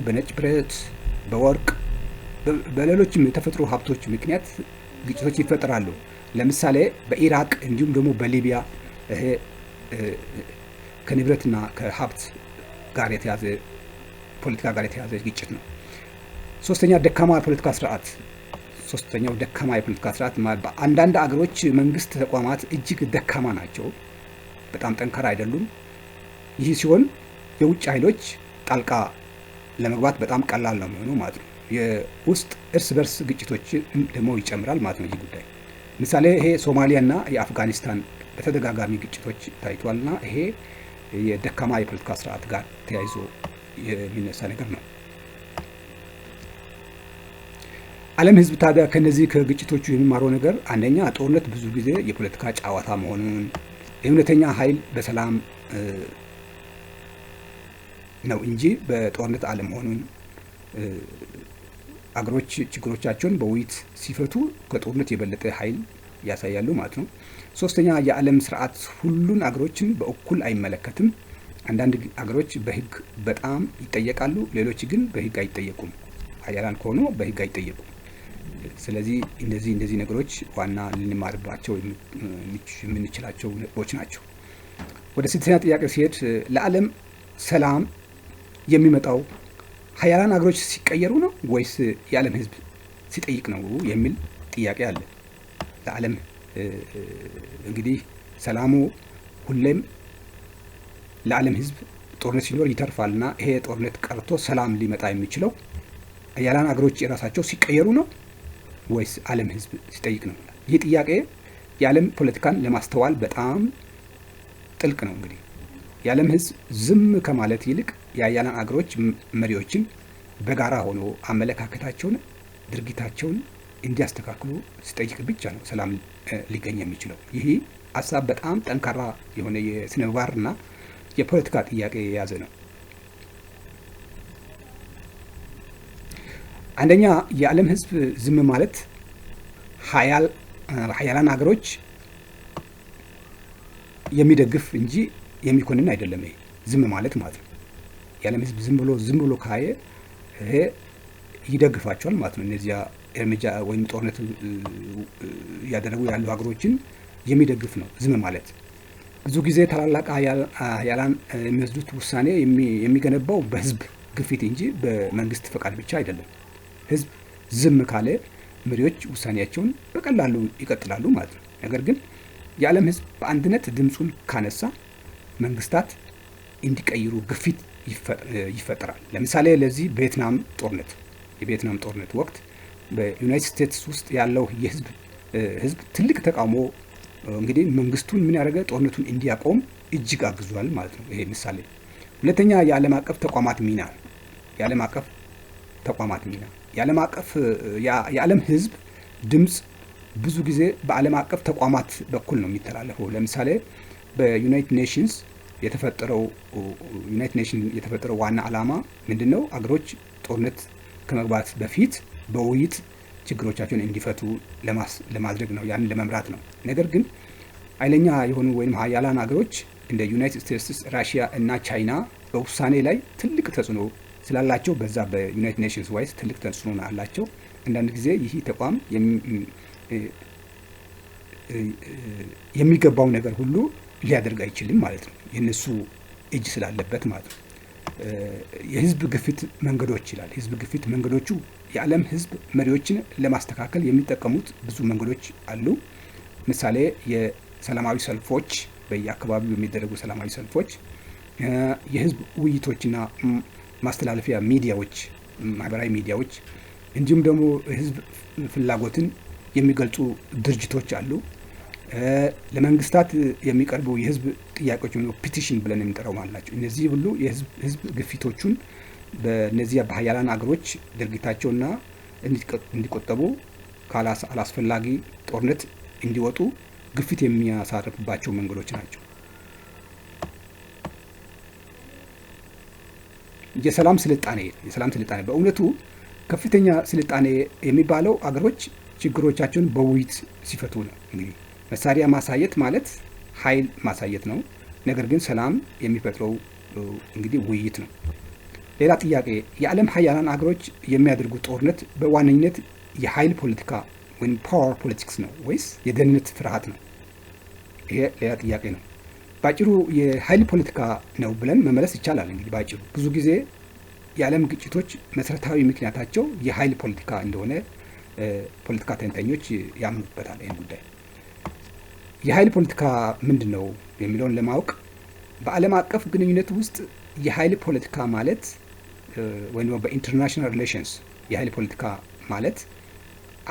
በነጭ ብረት፣ በወርቅ፣ በሌሎችም የተፈጥሮ ሀብቶች ምክንያት ግጭቶች ይፈጠራሉ። ለምሳሌ በኢራቅ እንዲሁም ደግሞ በሊቢያ ይሄ ከንብረትና ከሀብት ጋር የተያዘ ፖለቲካ ጋር የተያዘ ግጭት ነው። ሶስተኛ ደካማ የፖለቲካ ስርዓት። ሶስተኛው ደካማ የፖለቲካ ስርዓት በአንዳንድ አገሮች መንግስት ተቋማት እጅግ ደካማ ናቸው፣ በጣም ጠንካራ አይደሉም። ይህ ሲሆን የውጭ ኃይሎች ጣልቃ ለመግባት በጣም ቀላል ነው የሚሆነው ማለት ነው። የውስጥ እርስ በርስ ግጭቶች ደግሞ ይጨምራል ማለት ነው። ይህ ጉዳይ ምሳሌ ይሄ ሶማሊያና የአፍጋኒስታን በተደጋጋሚ ግጭቶች ታይቷልና ይሄ የደካማ የፖለቲካ ስርዓት ጋር ተያይዞ የሚነሳ ነገር ነው። ዓለም ህዝብ ታዲያ ከነዚህ ከግጭቶቹ የሚማረው ነገር አንደኛ ጦርነት ብዙ ጊዜ የፖለቲካ ጨዋታ መሆኑን፣ የእውነተኛ ኃይል በሰላም ነው እንጂ በጦርነት አለመሆኑን፣ አገሮች ችግሮቻቸውን በውይይት ሲፈቱ ከጦርነት የበለጠ ኃይል ያሳያሉ ማለት ነው። ሶስተኛ የዓለም ስርዓት ሁሉን አገሮችን በእኩል አይመለከትም። አንዳንድ አገሮች በህግ በጣም ይጠየቃሉ፣ ሌሎች ግን በህግ አይጠየቁም። ሀያላን ከሆኑ በህግ አይጠየቁም። ስለዚህ እንደዚህ ነገሮች ዋና ልንማርባቸው የምንችላቸው ነጥቦች ናቸው። ወደ ስድስተኛ ጥያቄ ሲሄድ ለዓለም ሰላም የሚመጣው ሀያላን አገሮች ሲቀየሩ ነው ወይስ የዓለም ህዝብ ሲጠይቅ ነው የሚል ጥያቄ አለ። ለዓለም እንግዲህ ሰላሙ ሁሌም ለዓለም ህዝብ ጦርነት ሲኖር ይተርፋልና ይሄ ጦርነት ቀርቶ ሰላም ሊመጣ የሚችለው ሀያላን አገሮች የራሳቸው ሲቀየሩ ነው ወይስ ዓለም ህዝብ ሲጠይቅ ነው? ይህ ጥያቄ የዓለም ፖለቲካን ለማስተዋል በጣም ጥልቅ ነው። እንግዲህ የዓለም ህዝብ ዝም ከማለት ይልቅ የሀያላን አገሮች መሪዎችን በጋራ ሆኖ አመለካከታቸውን፣ ድርጊታቸውን እንዲያስተካክሉ ሲጠይቅ ብቻ ነው ሰላም ሊገኝ የሚችለው። ይህ ሀሳብ በጣም ጠንካራ የሆነ የስነ ምግባርና የፖለቲካ ጥያቄ የያዘ ነው። አንደኛ የዓለም ህዝብ ዝም ማለት ሀያላን ሀገሮች የሚደግፍ እንጂ የሚኮንን አይደለም። ይሄ ዝም ማለት ማለት ነው። የዓለም ህዝብ ዝም ብሎ ካየ ይሄ ይደግፋቸዋል ማለት ነው። እነዚያ እርምጃ ወይም ጦርነት እያደረጉ ያሉ ሀገሮችን የሚደግፍ ነው ዝም ማለት። ብዙ ጊዜ ታላላቅ ሀያላን የሚወስዱት ውሳኔ የሚገነባው በህዝብ ግፊት እንጂ በመንግስት ፈቃድ ብቻ አይደለም። ህዝብ ዝም ካለ መሪዎች ውሳኔያቸውን በቀላሉ ይቀጥላሉ ማለት ነው። ነገር ግን የዓለም ህዝብ በአንድነት ድምፁን ካነሳ መንግስታት እንዲቀይሩ ግፊት ይፈጠራል። ለምሳሌ ለዚህ ቪየትናም ጦርነት የቪየትናም ጦርነት ወቅት በዩናይትድ ስቴትስ ውስጥ ያለው የህዝብ ህዝብ ትልቅ ተቃውሞ እንግዲህ መንግስቱን ምን ያደረገ ጦርነቱን እንዲያቆም እጅግ አግዟል ማለት ነው። ይሄ ምሳሌ። ሁለተኛ የዓለም አቀፍ ተቋማት ሚና የዓለም አቀፍ ተቋማት ሚና። የዓለም አቀፍ የዓለም ህዝብ ድምፅ ብዙ ጊዜ በዓለም አቀፍ ተቋማት በኩል ነው የሚተላለፈው። ለምሳሌ በ United Nations የተፈጠረው United Nation የተፈጠረው ዋና ዓላማ ምንድን ነው? አገሮች ጦርነት ከመግባት በፊት በውይይት ችግሮቻቸውን እንዲፈቱ ለማድረግ ነው፣ ያንን ለመምራት ነው። ነገር ግን ኃይለኛ የሆኑ ወይም ሀያላን ሀገሮች እንደ ዩናይትድ ስቴትስ፣ ራሽያ እና ቻይና በውሳኔ ላይ ትልቅ ተጽዕኖ ስላላቸው በዛ በ United Nations wise ትልቅ ተጽዕኖ አላቸው። አንዳንድ ጊዜ ይህ ተቋም የሚገባው ነገር ሁሉ ሊያደርግ አይችልም ማለት ነው። የእነሱ እጅ ስላለበት ማለት ነው። የህዝብ ግፊት መንገዶች ይላል። የህዝብ ግፊት መንገዶቹ የዓለም ህዝብ መሪዎችን ለማስተካከል የሚጠቀሙት ብዙ መንገዶች አሉ። ምሳሌ የሰላማዊ ሰልፎች፣ በየአካባቢው የሚደረጉ ሰላማዊ ሰልፎች፣ የህዝብ ውይይቶችና ማስተላለፊያ ሚዲያዎች፣ ማህበራዊ ሚዲያዎች፣ እንዲሁም ደግሞ የህዝብ ፍላጎትን የሚገልጹ ድርጅቶች አሉ። ለመንግስታት የሚቀርቡ የህዝብ ጥያቄዎች ወይም petition ብለን የምንጠራው ማለት ናቸው። እነዚህ ሁሉ የህዝብ ግፊቶቹን በእነዚህ በሀያላን አገሮች ድርጊታቸውና እንዲቆጠቡ፣ ካላስፈላጊ ጦርነት እንዲወጡ ግፊት የሚያሳርፍባቸው መንገዶች ናቸው። የሰላም ስልጣኔ በእውነቱ ከፍተኛ ስልጣኔ የሚባለው አገሮች ችግሮቻቸውን በውይይት ሲፈቱ ነው። እንግዲህ መሳሪያ ማሳየት ማለት ኃይል ማሳየት ነው። ነገር ግን ሰላም የሚፈጥረው እንግዲህ ውይይት ነው። ሌላ ጥያቄ፣ የዓለም ሀያላን አገሮች የሚያደርጉት ጦርነት በዋነኝነት የኃይል ፖለቲካ ወይም power politics ነው ወይስ የደህንነት ፍርሃት ነው? ይሄ ሌላ ጥያቄ ነው። ባጭሩ የኃይል ፖለቲካ ነው ብለን መመለስ ይቻላል። እንግዲህ ባጭሩ ብዙ ጊዜ የዓለም ግጭቶች መሰረታዊ ምክንያታቸው የኃይል ፖለቲካ እንደሆነ ፖለቲካ ተንታኞች ያምኑበታል። ይህን ጉዳይ የኃይል ፖለቲካ ምንድን ነው የሚለውን ለማወቅ በዓለም አቀፍ ግንኙነት ውስጥ የኃይል ፖለቲካ ማለት ወይም በ international relations የኃይል ፖለቲካ ማለት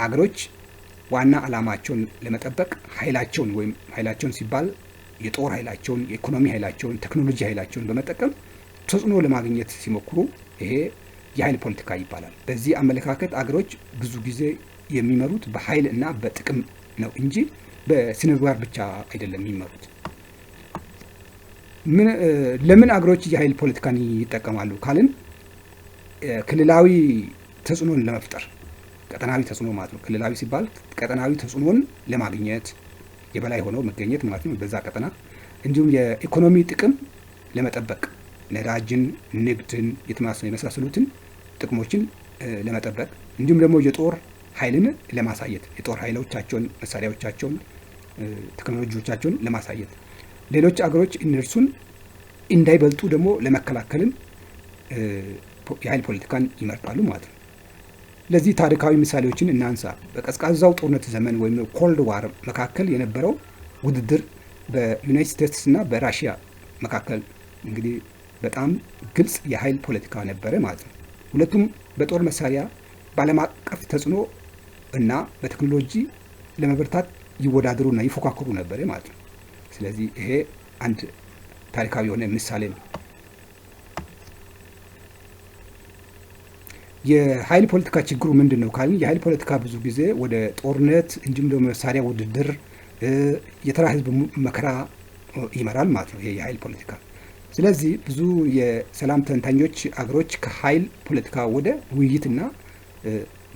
አገሮች ዋና ዓላማቸውን ለመጠበቅ ኃይላቸውን ወይም ኃይላቸውን ሲባል የጦር ኃይላቸውን፣ የኢኮኖሚ ኃይላቸውን፣ ቴክኖሎጂ ኃይላቸውን በመጠቀም ተጽዕኖ ለማግኘት ሲሞክሩ ይሄ የኃይል ፖለቲካ ይባላል። በዚህ አመለካከት አገሮች ብዙ ጊዜ የሚመሩት በኃይል እና በጥቅም ነው እንጂ በስነ ምግባር ብቻ አይደለም የሚመሩት። ለምን አገሮች የኃይል ፖለቲካን ይጠቀማሉ ካልን ክልላዊ ተጽዕኖን ለመፍጠር፣ ቀጠናዊ ተጽዕኖ ማለት ነው። ክልላዊ ሲባል ቀጠናዊ ተጽዕኖን ለማግኘት፣ የበላይ ሆነው መገኘት ማለት ነው በዛ ቀጠና፣ እንዲሁም የኢኮኖሚ ጥቅም ለመጠበቅ፣ ነዳጅን፣ ንግድን የመሳሰሉትን ጥቅሞችን ለመጠበቅ፣ እንዲሁም ደግሞ የጦር ኃይልን ለማሳየት፣ የጦር ኃይሎቻቸውን፣ መሳሪያዎቻቸውን፣ ቴክኖሎጂዎቻቸውን ለማሳየት፣ ሌሎች አገሮች እነርሱን እንዳይበልጡ ደግሞ ለመከላከልም የኃይል ፖለቲካን ይመርጣሉ ማለት ነው። ለዚህ ታሪካዊ ምሳሌዎችን እናንሳ። በቀዝቃዛው ጦርነት ዘመን ወይም Cold War መካከል የነበረው ውድድር በዩናይትድ ስቴትስ እና በራሽያ መካከል እንግዲህ በጣም ግልጽ የኃይል ፖለቲካ ነበረ ማለት ነው። ሁለቱም በጦር መሳሪያ፣ በዓለም አቀፍ ተጽዕኖ እና በቴክኖሎጂ ለመበርታት ይወዳደሩና ይፎካከሩ ነበር ማለት ነው። ስለዚህ ይሄ አንድ ታሪካዊ የሆነ ምሳሌ ነው። የኃይል ፖለቲካ ችግሩ ምንድን ነው ካልን የኃይል ፖለቲካ ብዙ ጊዜ ወደ ጦርነት እንዲሁም ደግሞ መሳሪያ ውድድር፣ የተራ ህዝብ መከራ ይመራል ማለት ነው ይሄ የኃይል ፖለቲካ። ስለዚህ ብዙ የሰላም ተንታኞች አገሮች ከኃይል ፖለቲካ ወደ ውይይትና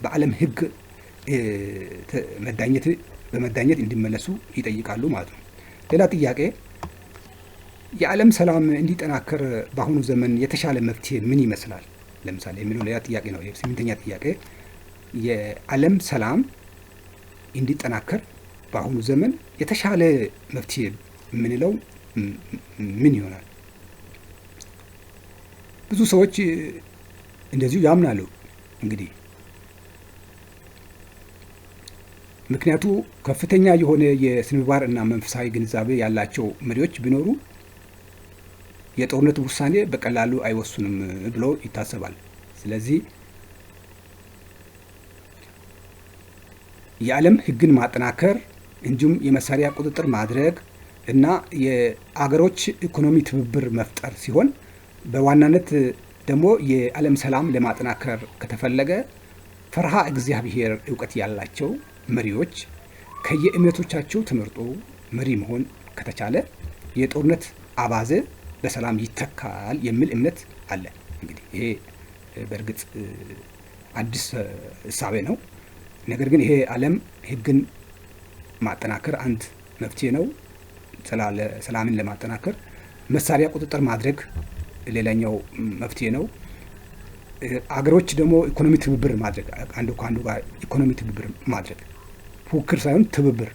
በዓለም ህግ መዳኘት በመዳኘት እንዲመለሱ ይጠይቃሉ ማለት ነው። ሌላ ጥያቄ፣ የዓለም ሰላም እንዲጠናከር በአሁኑ ዘመን የተሻለ መፍትሄ ምን ይመስላል? ለምሳሌ የሚለው ሌላ ጥያቄ ነው። ስምንተኛ ጥያቄ፣ የዓለም ሰላም እንዲጠናከር በአሁኑ ዘመን የተሻለ መፍትሄ የምንለው ምን ይሆናል? ብዙ ሰዎች እንደዚሁ ያምናሉ። እንግዲህ ምክንያቱ ከፍተኛ የሆነ የስነ ምግባር እና መንፈሳዊ ግንዛቤ ያላቸው መሪዎች ቢኖሩ የጦርነት ውሳኔ በቀላሉ አይወስኑም ብሎ ይታሰባል። ስለዚህ የዓለም ሕግን ማጠናከር፣ እንዲሁም የመሳሪያ ቁጥጥር ማድረግ እና የአገሮች ኢኮኖሚ ትብብር መፍጠር ሲሆን በዋናነት ደግሞ የዓለም ሰላም ለማጠናከር ከተፈለገ ፈርሃ እግዚአብሔር እውቀት ያላቸው መሪዎች ከየእምነቶቻቸው ተመርጦ መሪ መሆን ከተቻለ የጦርነት አባዜ በሰላም ይተካል የሚል እምነት አለ። እንግዲህ ይሄ በእርግጥ አዲስ እሳቤ ነው። ነገር ግን ይሄ ዓለም ሕግን ማጠናከር አንድ መፍትሄ ነው። ሰላምን ለማጠናከር መሳሪያ ቁጥጥር ማድረግ ሌላኛው መፍትሄ ነው። አገሮች ደግሞ ኢኮኖሚ ትብብር ማድረግ፣ አንዱ ከአንዱ ጋር ኢኮኖሚ ትብብር ማድረግ፣ ፉክክር ሳይሆን ትብብር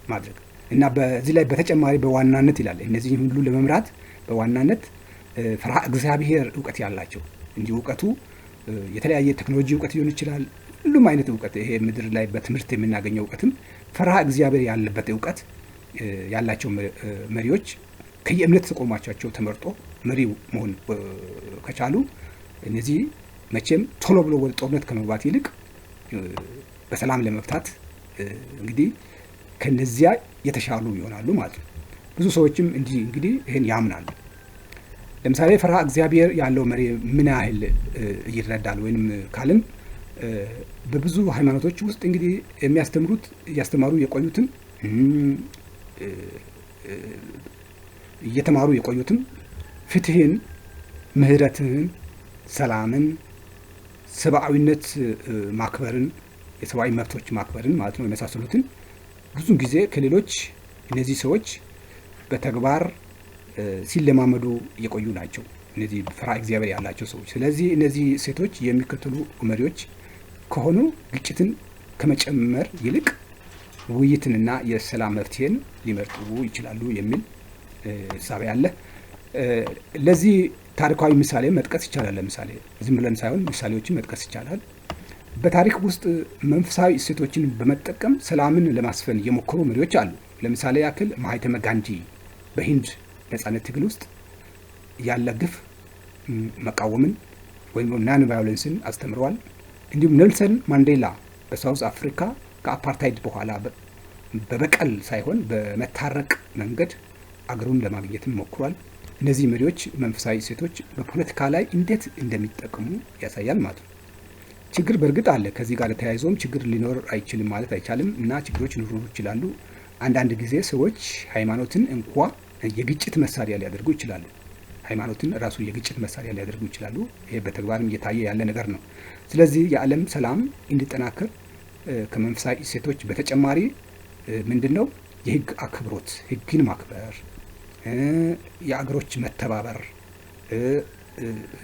ማድረግ እና በዚህ ላይ በተጨማሪ በዋናነት ይላል፣ እነዚህ ሁሉ ለመምራት በዋናነት ፈሪሃ እግዚአብሔር እውቀት ያላቸው እንጂ እውቀቱ የተለያየ ቴክኖሎጂ እውቀት ሊሆን ይችላል። ሁሉም አይነት እውቀት፣ ይሄ ምድር ላይ በትምህርት የምናገኘው እውቀትም፣ ፈሪሃ እግዚአብሔር ያለበት እውቀት ያላቸው መሪዎች ከየእምነት ተቋማቻቸው ተመርጦ መሪ መሆን ከቻሉ እነዚህ መቼም ቶሎ ብሎ ወደ ጦርነት ከመግባት ይልቅ በሰላም ለመፍታት እንግዲህ ከነዚያ የተሻሉ ይሆናሉ ማለት ነው። ብዙ ሰዎችም እንዲህ እንግዲህ ይህን ያምናሉ። ለምሳሌ ፈሪሃ እግዚአብሔር ያለው መሪ ምን ያህል ይረዳል ወይንም ካልን፣ በብዙ ሃይማኖቶች ውስጥ እንግዲህ የሚያስተምሩት፣ እያስተማሩ የቆዩትም እየተማሩ የቆዩትም ፍትህን፣ ምህረትን፣ ሰላምን፣ ሰብአዊነት ማክበርን፣ የሰብአዊ መብቶች ማክበርን ማለት ነው፣ የመሳሰሉትን ብዙ ጊዜ ከሌሎች እነዚህ ሰዎች በተግባር ሲለማመዱ የቆዩ ናቸው። እነዚህ ፈሪሃ እግዚአብሔር ያላቸው ሰዎች። ስለዚህ እነዚህ ሴቶች የሚከተሉ መሪዎች ከሆኑ ግጭትን ከመጨመር ይልቅ ውይይትንና የሰላም መፍትሄን ሊመርጡ ይችላሉ የሚል እሳቤ አለ። ለዚህ ታሪካዊ ምሳሌ መጥቀስ ይቻላል። ለምሳሌ ዝም ብለን ሳይሆን ምሳሌዎችን መጥቀስ ይቻላል። በታሪክ ውስጥ መንፈሳዊ እሴቶችን በመጠቀም ሰላምን ለማስፈን የሞከሩ መሪዎች አሉ። ለምሳሌ ያክል ማህተመ ጋንዲ በሂንድ ነጻነት ትግል ውስጥ ያለ ግፍ መቃወምን ወይም non violence ን አስተምረዋል። እንዲሁም ኔልሰን ማንዴላ በ South Africa ከአፓርታይድ በኋላ በበቀል ሳይሆን በመታረቅ መንገድ አገሩን ለማግኘትም ሞክሯል። እነዚህ መሪዎች መንፈሳዊ እሴቶች በፖለቲካ ላይ እንዴት እንደሚጠቀሙ ያሳያል ማለት ነው። ችግር በእርግጥ አለ። ከዚህ ጋር ተያይዞም ችግር ሊኖር አይችልም ማለት አይቻልም እና ችግሮች ሊኖሩ ይችላሉ። አንዳንድ ጊዜ ሰዎች ሃይማኖትን እንኳ የግጭት መሳሪያ ሊያደርጉ ይችላሉ። ሃይማኖትን ራሱ የግጭት መሳሪያ ሊያደርጉ ይችላሉ። ይሄ በተግባርም እየታየ ያለ ነገር ነው። ስለዚህ የዓለም ሰላም እንዲጠናከር ከመንፈሳዊ እሴቶች በተጨማሪ ምንድን ነው፣ የህግ አክብሮት፣ ህግን ማክበር፣ የአገሮች መተባበር፣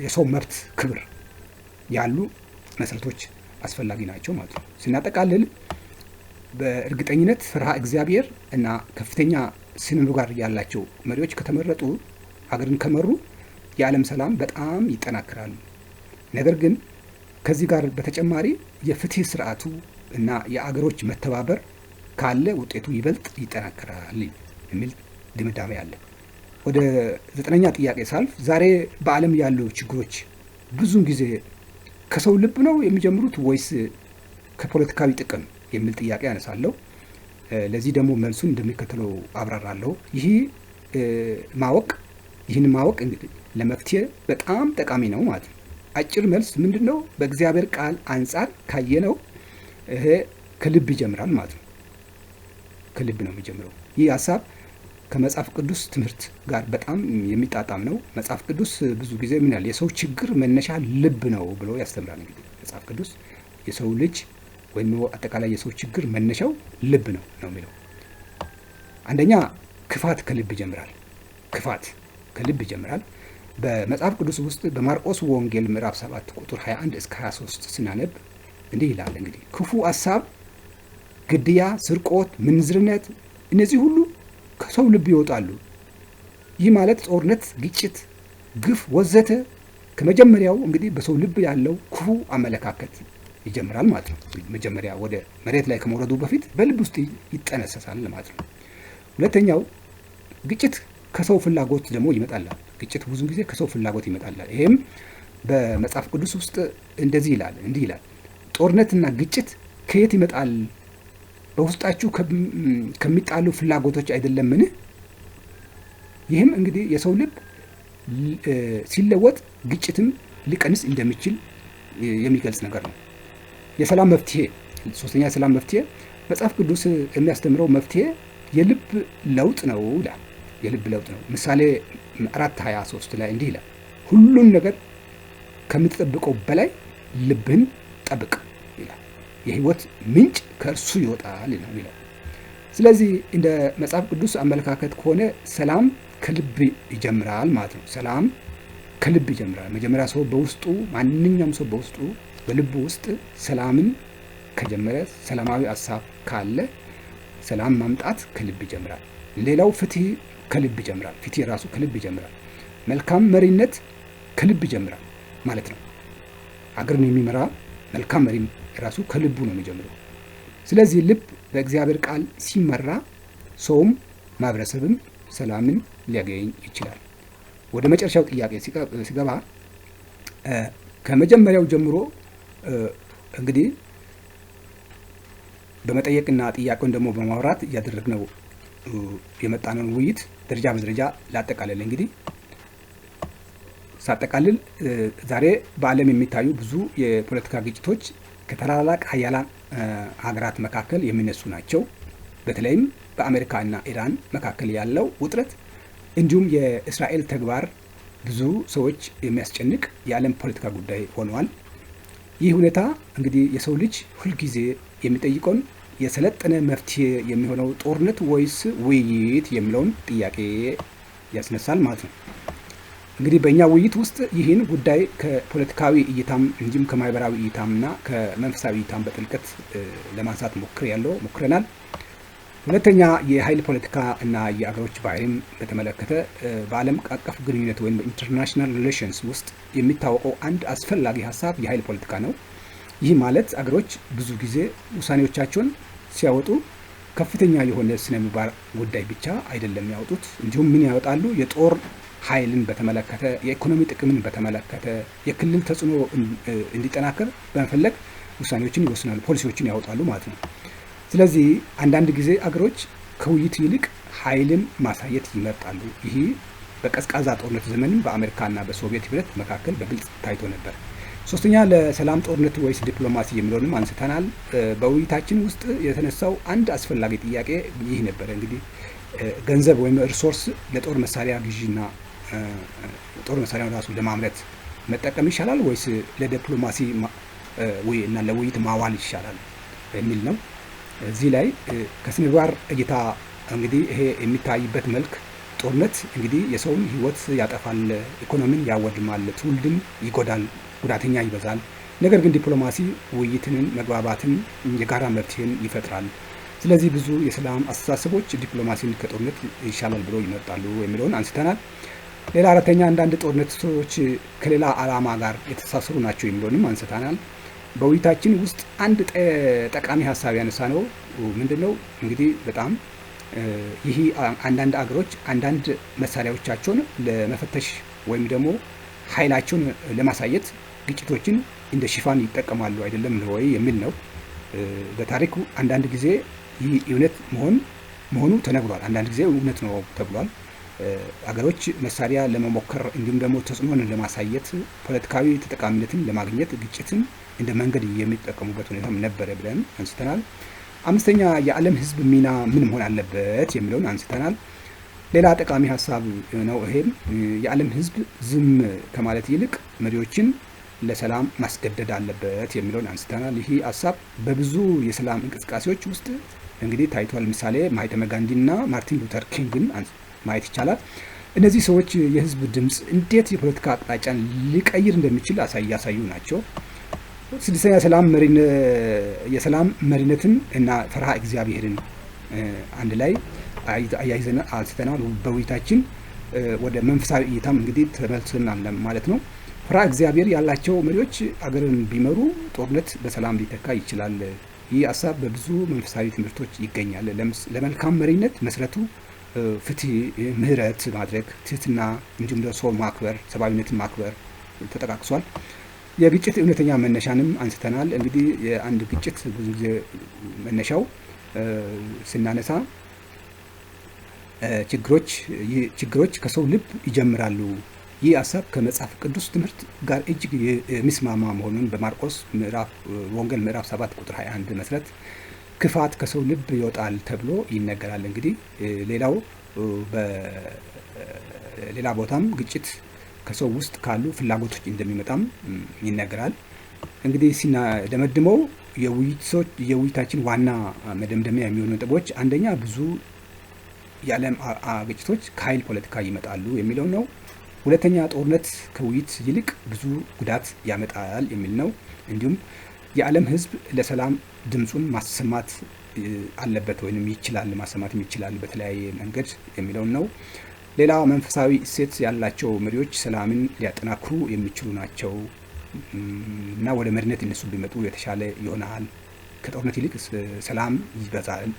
የሰው መብት ክብር ያሉ መሰረቶች አስፈላጊ ናቸው ማለት ነው። ስናጠቃልል በእርግጠኝነት ፈሪሃ እግዚአብሔር እና ከፍተኛ ስነ ምግባር ያላቸው መሪዎች ከተመረጡ፣ ሀገርን ከመሩ የዓለም ሰላም በጣም ይጠናከራል። ነገር ግን ከዚህ ጋር በተጨማሪ የፍትህ ስርዓቱ እና የአገሮች መተባበር ካለ ውጤቱ ይበልጥ ይጠናከራል የሚል ድምዳሜ አለ። ወደ 9ኛ ጥያቄ ሳልፍ፣ ዛሬ በዓለም ያሉ ችግሮች ብዙውን ጊዜ ከሰው ልብ ነው የሚጀምሩት ወይስ ከፖለቲካዊ ጥቅም የሚል ጥያቄ አነሳለሁ። ለዚህ ደግሞ መልሱን እንደሚከተለው አብራራለሁ። ይህን ማወቅ እንግዲህ ለመፍትሄ በጣም ጠቃሚ ነው ማለት ነው። አጭር መልስ ምንድን ነው? በእግዚአብሔር ቃል አንጻር ካየነው ይሄ ከልብ ይጀምራል ማለት ነው። ከልብ ነው የሚጀምረው። ይህ ሀሳብ ከመጽሐፍ ቅዱስ ትምህርት ጋር በጣም የሚጣጣም ነው። መጽሐፍ ቅዱስ ብዙ ጊዜ ምን ይላል? የሰው ችግር መነሻ ልብ ነው ብሎ ያስተምራል። እንግዲህ መጽሐፍ ቅዱስ የሰው ልጅ ወይም አጠቃላይ የሰው ችግር መነሻው ልብ ነው ነው የሚለው። አንደኛ ክፋት ከልብ ይጀምራል። ክፋት ከልብ ይጀምራል። በመጽሐፍ ቅዱስ ውስጥ በማርቆስ ወንጌል ምዕራፍ 7 ቁጥር 21 እስከ 23 ስናነብ እንዲህ ይላል። እንግዲህ ክፉ ሀሳብ፣ ግድያ፣ ስርቆት፣ ምንዝርነት፣ እነዚህ ሁሉ ከሰው ልብ ይወጣሉ። ይህ ማለት ጦርነት፣ ግጭት፣ ግፍ ወዘተ ከመጀመሪያው እንግዲህ በሰው ልብ ያለው ክፉ አመለካከት ይጀምራል ማለት ነው። መጀመሪያ ወደ መሬት ላይ ከመውረዱ በፊት በልብ ውስጥ ይጠነሰሳል ማለት ነው። ሁለተኛው ግጭት ከሰው ፍላጎት ደግሞ ይመጣል። ግጭት ብዙ ጊዜ ከሰው ፍላጎት ይመጣል። ይሄም በመጽሐፍ ቅዱስ ውስጥ እንደዚህ ይላል፣ እንዲህ ይላል፣ ጦርነትና ግጭት ከየት ይመጣል? በውስጣችሁ ከሚጣሉ ፍላጎቶች አይደለምን? ይህም እንግዲህ የሰው ልብ ሲለወጥ ግጭትም ሊቀንስ እንደሚችል የሚገልጽ ነገር ነው። የሰላም መፍትሄ፣ ሶስተኛ የሰላም መፍትሄ፣ መጽሐፍ ቅዱስ የሚያስተምረው መፍትሄ የልብ ለውጥ ነው ይላል። የልብ ለውጥ ነው። ምሳሌ 4:23 ላይ እንዲህ ይላል፣ "ሁሉን ነገር ከምትጠብቀው በላይ ልብህን ጠብቅ" ይላል። "የህይወት ምንጭ ከእርሱ ይወጣል" ነው የሚለው። ስለዚህ እንደ መጽሐፍ ቅዱስ አመለካከት ከሆነ ሰላም ከልብ ይጀምራል ማለት ነው። ሰላም ከልብ ይጀምራል። መጀመሪያ ሰው በውስጡ፣ ማንኛውም ሰው በውስጡ በልቡ ውስጥ ሰላምን ከጀመረ፣ ሰላማዊ ሀሳብ ካለ ሰላም ማምጣት ከልብ ይጀምራል። ሌላው ፍትህ ከልብ ይጀምራል። ፍትህ ራሱ ከልብ ይጀምራል። መልካም መሪነት ከልብ ይጀምራል ማለት ነው። አገርን የሚመራ መልካም መሪም ራሱ ከልቡ ነው የሚጀምረው። ስለዚህ ልብ በእግዚአብሔር ቃል ሲመራ ሰውም ማህበረሰብም ሰላምን ሊያገኝ ይችላል። ወደ መጨረሻው ጥያቄ ሲገባ ከመጀመሪያው ጀምሮ እንግዲህ በመጠየቅና ጥያቄውን ደግሞ በማውራት እያደረግነው የመጣነውን ውይይት ደረጃ በደረጃ ላጠቃልል። እንግዲህ ሳጠቃልል ዛሬ በዓለም የሚታዩ ብዙ የፖለቲካ ግጭቶች ከታላላቅ ሀያላን ሀገራት መካከል የሚነሱ ናቸው። በተለይም በአሜሪካ እና ኢራን መካከል ያለው ውጥረት እንዲሁም የእስራኤል ተግባር ብዙ ሰዎች የሚያስጨንቅ የዓለም ፖለቲካ ጉዳይ ሆነዋል። ይህ ሁኔታ እንግዲህ የሰው ልጅ ሁልጊዜ የሚጠይቀውን የሰለጠነ መፍትሄ የሚሆነው ጦርነት ወይስ ውይይት የሚለውን ጥያቄ ያስነሳል ማለት ነው። እንግዲህ በእኛ ውይይት ውስጥ ይህን ጉዳይ ከፖለቲካዊ እይታም እንጂም ከማህበራዊ እይታምና ከመንፈሳዊ እይታም በጥልቀት ለማንሳት ሞክረናል። ሁለተኛ የኃይል ፖለቲካ እና የአገሮች ባህሪም በተመለከተ በዓለም አቀፍ ግንኙነት ወይም በ international relations ውስጥ የሚታወቀው አንድ አስፈላጊ ሀሳብ የኃይል ፖለቲካ ነው። ይህ ማለት አገሮች ብዙ ጊዜ ውሳኔዎቻቸውን ሲያወጡ ከፍተኛ የሆነ ስነ ምግባር ጉዳይ ብቻ አይደለም የሚያወጡት። እንዲሁም ምን ያወጣሉ? የጦር ኃይልን በተመለከተ፣ የኢኮኖሚ ጥቅምን በተመለከተ፣ የክልል ተጽዕኖ እንዲጠናከር በመፈለግ ውሳኔዎችን ይወስናሉ፣ ፖሊሲዎችን ያወጣሉ ማለት ነው። ስለዚህ አንዳንድ ጊዜ አገሮች ከውይይት ይልቅ ኃይልን ማሳየት ይመርጣሉ። ይህ በቀዝቃዛ ጦርነት ዘመንም በአሜሪካና በሶቪየት ህብረት መካከል በግልጽ ታይቶ ነበር። ሶስተኛ ለሰላም ጦርነት ወይስ ዲፕሎማሲ የሚለውንም አንስተናል። በውይይታችን ውስጥ የተነሳው አንድ አስፈላጊ ጥያቄ ይህ ነበረ። እንግዲህ ገንዘብ ወይም resource ለጦር መሳሪያ ግዢና ጦር መሳሪያውን ራሱ ለማምረት መጠቀም ይሻላል ወይስ ለዲፕሎማሲ እና ለውይይት ማዋል ይሻላል የሚል ነው። እዚህ ላይ ከስነ ምግባር እይታ እንግዲህ ይሄ የሚታይበት መልክ ጦርነት እንግዲህ የሰውን ሕይወት ያጠፋል፣ ኢኮኖሚን ያወድማል፣ ትውልድን ይጎዳል፣ ጉዳተኛ ይበዛል። ነገር ግን ዲፕሎማሲ ውይይትን፣ መግባባትን፣ የጋራ መፍትሄን ይፈጥራል። ስለዚህ ብዙ የሰላም አስተሳሰቦች ዲፕሎማሲን ከጦርነት ይሻላል ብሎ ይመርጣሉ የሚለውን አንስተናል። ሌላ አራተኛ አንዳንድ ጦርነቶች ከሌላ ዓላማ ጋር የተሳሰሩ ናቸው የሚለውንም አንስተናል። በውይይታችን ውስጥ አንድ ጠቃሚ ሀሳብ ያነሳ ነው ምንድን ነው? እንግዲህ በጣም ይህ አንዳንድ አገሮች አንዳንድ መሳሪያዎቻቸውን ለመፈተሽ ወይም ደግሞ ኃይላቸውን ለማሳየት ግጭቶችን እንደ ሽፋን ይጠቀማሉ አይደለም ወይ የሚል ነው። በታሪኩ አንዳንድ ጊዜ ይህ እውነት መሆኑ ተነግሯል። አንዳንድ ጊዜ እውነት ነው ተብሏል። አገሮች መሳሪያ ለመሞከር እንዲሁም ደግሞ ተጽዕኖን ለማሳየት፣ ፖለቲካዊ ተጠቃሚነትን ለማግኘት ግጭትን እንደ መንገድ የሚጠቀሙበት ሁኔታም ነበረ ብለን አንስተናል። አምስተኛ የዓለም ሕዝብ ሚና ምን መሆን አለበት የሚለውን አንስተናል። ሌላ ጠቃሚ ሀሳብ ነው። ይሄም የዓለም ሕዝብ ዝም ከማለት ይልቅ መሪዎችን ለሰላም ማስገደድ አለበት የሚለውን አንስተናል። ይህ ሀሳብ በብዙ የሰላም እንቅስቃሴዎች ውስጥ እንግዲህ ታይቷል። ምሳሌ ማህተመ ጋንዲና ማርቲን ሉተር ኪንግን ማየት ይቻላል። እነዚህ ሰዎች የህዝብ ድምፅ እንዴት የፖለቲካ አቅጣጫን ሊቀይር እንደሚችል ያሳዩ ናቸው። ስድስተኛ የሰላም መሪነትን እና ፈሪሃ እግዚአብሔርን አንድ ላይ አያይዘን አንስተናል። በውይይታችን ወደ መንፈሳዊ እይታም እንግዲህ ተመልሰናል ማለት ነው። ፈሪሃ እግዚአብሔር ያላቸው መሪዎች አገርን ቢመሩ ጦርነት በሰላም ሊተካ ይችላል። ይህ ሀሳብ በብዙ መንፈሳዊ ትምህርቶች ይገኛል። ለመልካም መሪነት መሰረቱ ፍትህ፣ ምህረት ማድረግ፣ ትህትና እንዲሁም ደግሞ ሰው ማክበር፣ ሰብአዊነትን ማክበር ተጠቃቅሷል። የግጭት እውነተኛ መነሻንም አንስተናል። እንግዲህ የአንድ ግጭት ብዙ ጊዜ መነሻው ስናነሳ ችግሮች ችግሮች ከሰው ልብ ይጀምራሉ። ይህ ሀሳብ ከመጽሐፍ ቅዱስ ትምህርት ጋር እጅግ የሚስማማ መሆኑን በማርቆስ ምዕራፍ ወንጌል ምዕራፍ 7 ቁጥር 21 መሰረት ክፋት ከሰው ልብ ይወጣል ተብሎ ይነገራል። እንግዲህ ሌላው በሌላ ቦታም ግጭት ከሰው ውስጥ ካሉ ፍላጎቶች እንደሚመጣም ይነገራል። እንግዲህ ሲናደመድመው የውይይታችን ዋና መደምደሚያ የሚሆኑ ነጥቦች አንደኛ ብዙ የዓለም ግጭቶች ከኃይል ፖለቲካ ይመጣሉ የሚለው ነው። ሁለተኛ ጦርነት ከውይይት ይልቅ ብዙ ጉዳት ያመጣል የሚል ነው። እንዲሁም የዓለም ሕዝብ ለሰላም ድምፁን ማሰማት አለበት ወይም ይችላል፣ ማሰማትም ይችላል በተለያየ መንገድ የሚለውን ነው። ሌላ መንፈሳዊ እሴት ያላቸው መሪዎች ሰላምን ሊያጠናክሩ የሚችሉ ናቸው እና ወደ መሪነት እነሱ ቢመጡ የተሻለ ይሆናል፣ ከጦርነት ይልቅ ሰላም ይበዛል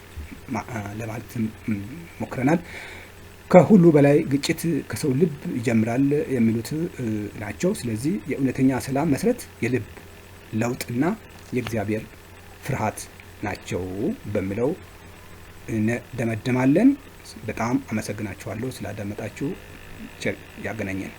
ለማለት ሞክረናል። ከሁሉ በላይ ግጭት ከሰው ልብ ይጀምራል የሚሉት ናቸው። ስለዚህ የእውነተኛ ሰላም መሰረት የልብ ለውጥና የእግዚአብሔር ፍርሃት ናቸው በሚለው እንደመድማለን። በጣም አመሰግናችኋለሁ ስላዳመጣችሁ። ቸር ያገናኘን።